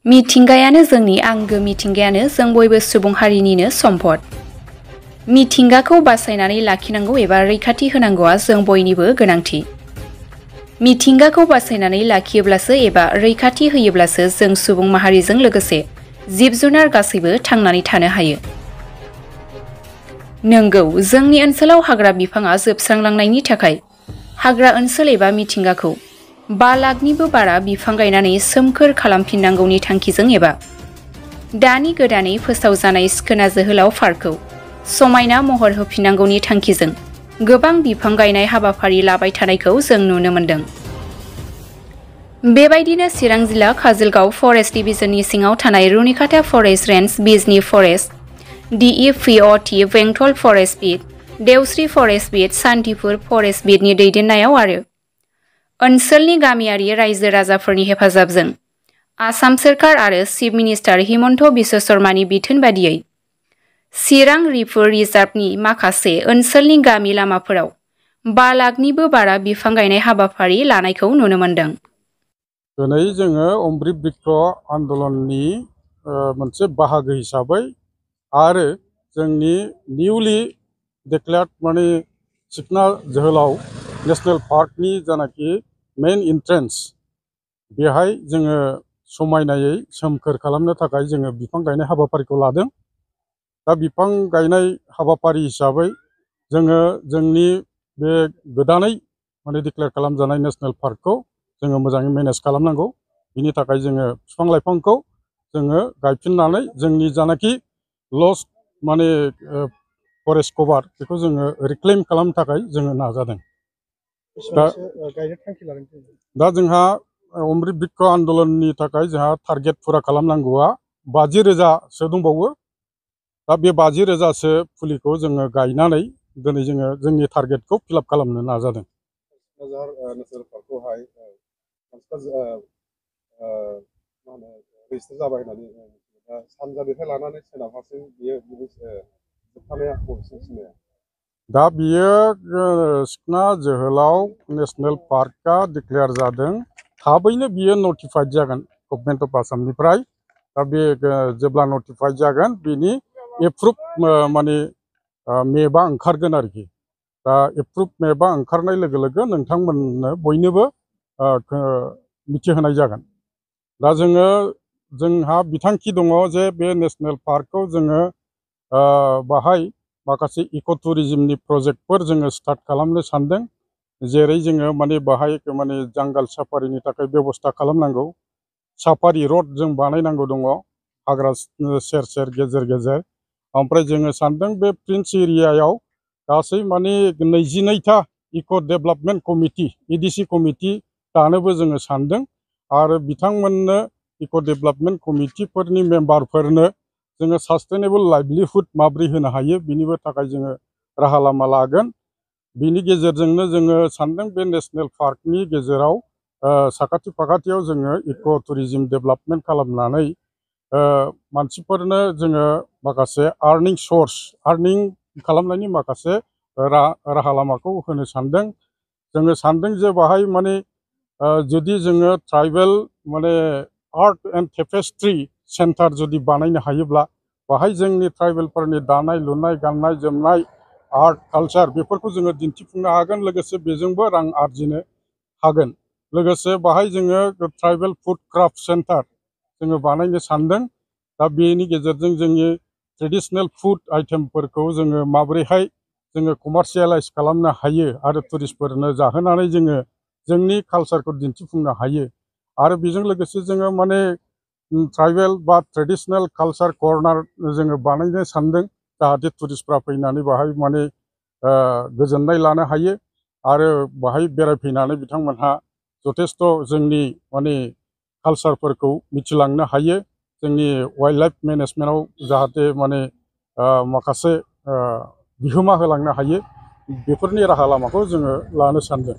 मिथिंगायानो जोंनि आंगो मिथिंगायानो जों बयबो सुबुं हारिनिनो सम्पद। मिथिंगाखौ बासायनानै लाखिनांगौ एबा रैखाथि होनांगौआ जों बयनिबो गोनांथि। मिथिंगाखौ बासायनानै लाखियोब्लासो एबा रैखाथि होयोब्लासो जों सुबुं माहारिजों लोगोसे जिब-जुनार गासैबो थांनानै थानो हायो। नंगौ, जोंनि ओनसोलाव हाग्रा बिफांआ जोबस्रांलांनायनि थाखाय हाग्रा ओनसोल एबा मिथिंगाखौ 5 लाखनिबो बारा बिफां गायनानै सोमखोर खालामफिननांगौनि थांखिजों एबा दानि गोदानै फोसावजानाय सिखोना जोहोलाव पार्कखौ समायना महर होफिननांगौनि थांखिजों गोबां बिफां गायनाय हाबाफारि लाबाय थानायखौ जों नुनो मोन्दों। बेबायदिनो चिरां जिल्ला काजलगांव फरेस्ट डिभिजननि सिङाव थानाय Runikata forest range, Bijni forest, DEPOT, Bengtol forest beat, Deosri forest beat, Santipur forest बिटनि दैदेननायाव आरो ओनसोलनि गामियारि रायजो राजाफोरनि हेफाजाबजों आसाम सोरखार आरो चिफ मिनिस्टार हिमन्त बिश्व शर्मानि बिथोन बादियै चिरां रिफोर रिजार्भनि माखासे ओनसोलनि गामि लामाफोराव 5 लाखनिबो बारा बिफां गायनाय हाबाफारि लानायखौ नुनो मोन्दों। दिनै जोङो अमृत बृक्ष आन्दलननि मोनसे बाहागो हिसाबै आरो जोंनि निउलि डिक्लेयार्ड सिखना जोहोलाव नेशनेल पार्कनि जानाखि मेन एन्ट्रेन्स बेहाय जोङो समायनायै सोमखोर खालामनो थाखाय जोङो बिफां गायनाय हाबाफारिखौ लादों। दा बिफां गायनाय हाबाफारि हिसाबै जोङो जोंनि बे गोदानै डिक्लेयार खालामजानाय नेशनेल पार्कखौ जोङो मोजाङै मेनेज खालामनांगौ। बिनि थाखाय जोङो बिफां लाइफांखौ जोङो गायफिननानै जोंनि जानाखि लस्ट फरेस्ट कभार बेखौ जोङो रिक्लेम खालामनो थाखाय जोङो नाजादों। दा जोंहा अमृत बृक्ष आन्दलननि थाखाय जोंहा टारगेट फुरा खालामनांगौआ 50,000सो दंबावो। दा बे 50,000सो फुलिखौ जोङो गायनानै दिनै जोङो जोंनि टारगेटखौ फिलाप खालामनो नाजादों। नेशनेल पार्कखौहाय रेजिस्टार जाबाय होननानै सानजानिफ्राय लानानै सोनाब फारसे बियो जोबथानाया बबेसिम? दा बियो सिखना जोहोलाव नेशनेल पार्कआ डिक्लेयार जादों। थाबैनो बियो नटिफाइड जागोन गभर्नमेन्ट अफ आसामनिफ्राय। दा बे जेब्ला नटिफाइड जागोन बिनि एप्रुभ मेपआ ओंखारगोन आरोखि। दा एप्रुभ मेपआ ओंखारनाय लोगो लोगो नोंथांमोननो बयनोबो मिथिहोनाय जागोन। दा जोंहा बिथांखि दङ जे बे नेशनेल पार्कखौ जोङो बाहाय माखासे इक' टुरिज्मनि प्रजेक्टफोर जोङो स्टार्ट खालामनो सानदों। जेरै जोङो बाहाय जांगाल साफारिनि थाखाय बेबस्था खालामनांगौ। साफारि रड जों बानायनांगौ दङ हाग्रा सेर सेर गेजेर गेजेर। ओमफ्राय जोङो सानदों बे प्रिन्स एरियायाव गासै 22था इक' डेभेलपमेन्ट कमिटि EDC कमिटि दानोबो जोङो सानदों। आरो बिथांमोननो इक' डेभेलपमेन्ट कमिटिफोरनि मेम्बारफोरनो जोङो सास्टेनेबल लाइभलिहुड माब्रै होनो हायो बिनिबो थाखाय जोङो राहा लामा लागोन। बिनि गेजेरजोंनो जोङो सानदों बे नेशनेल पार्कनि गेजेराव साखाथि फाखाथियाव जोङो इक' टुरिज्म डेभेलपमेन्ट खालामनानै मानसिफोरनो जोङो माखासे आर्निं खालामनायनि माखासे राहा लामाखौ होनो सानदों। जोङो सानदों जे बाहाय जुदि जोङो ट्राइबेल आर्ट एन्ड टेपेस्ट्रि सेन्टार जुदि बानायनो हायोब्ला बाहाय जोंनि ट्राइबेलफोरनि दानाय लुनाय गाननाय जोमनाय आर्ट कालचार बेफोरखौ जोङो दिन्थिफुंनो हागोन। लोगोसे बेजोंबो रां आरजिनो हागोन। लोगोसे बाहाय जोङो ट्राइबेल फुड क्राफ्ट सेन्टार जोङो बानायनो सानदों। दा बेनि गेजेरजों जोंनि ट्रेडिशनेल फुड आइटेमफोरखौ जोङो माबोरैहाय जोङो कमार्शियेलाइज खालामनो हायो आरो टुरिस्टफोरनो जाहोनानै जोङो जोंनि कालचारखौ दिन्थिफुंनो हायो। आरो बेजों लोगोसे जोङो ट्राइबेल बा ट्रेडिशनेल कालचार कर्नार जोङो बानायनो सानदों। जाहाथे टुरिस्टफ्रा फैनानै बाहाय गोजोननाय लानो हायो आरो बाहाय बेरायफैनानै बिथांमोनहा जथेस्थ' जोंनि कालचारफोरखौ मिथिलांनो हायो। जोंनि वाइल्ड लाइफ मेनेजमेन्टआव जाहाथे माखासे बिहोमा होलांनो हायो बेफोरनि राहा लामाखौ जोङो लानो सानदों।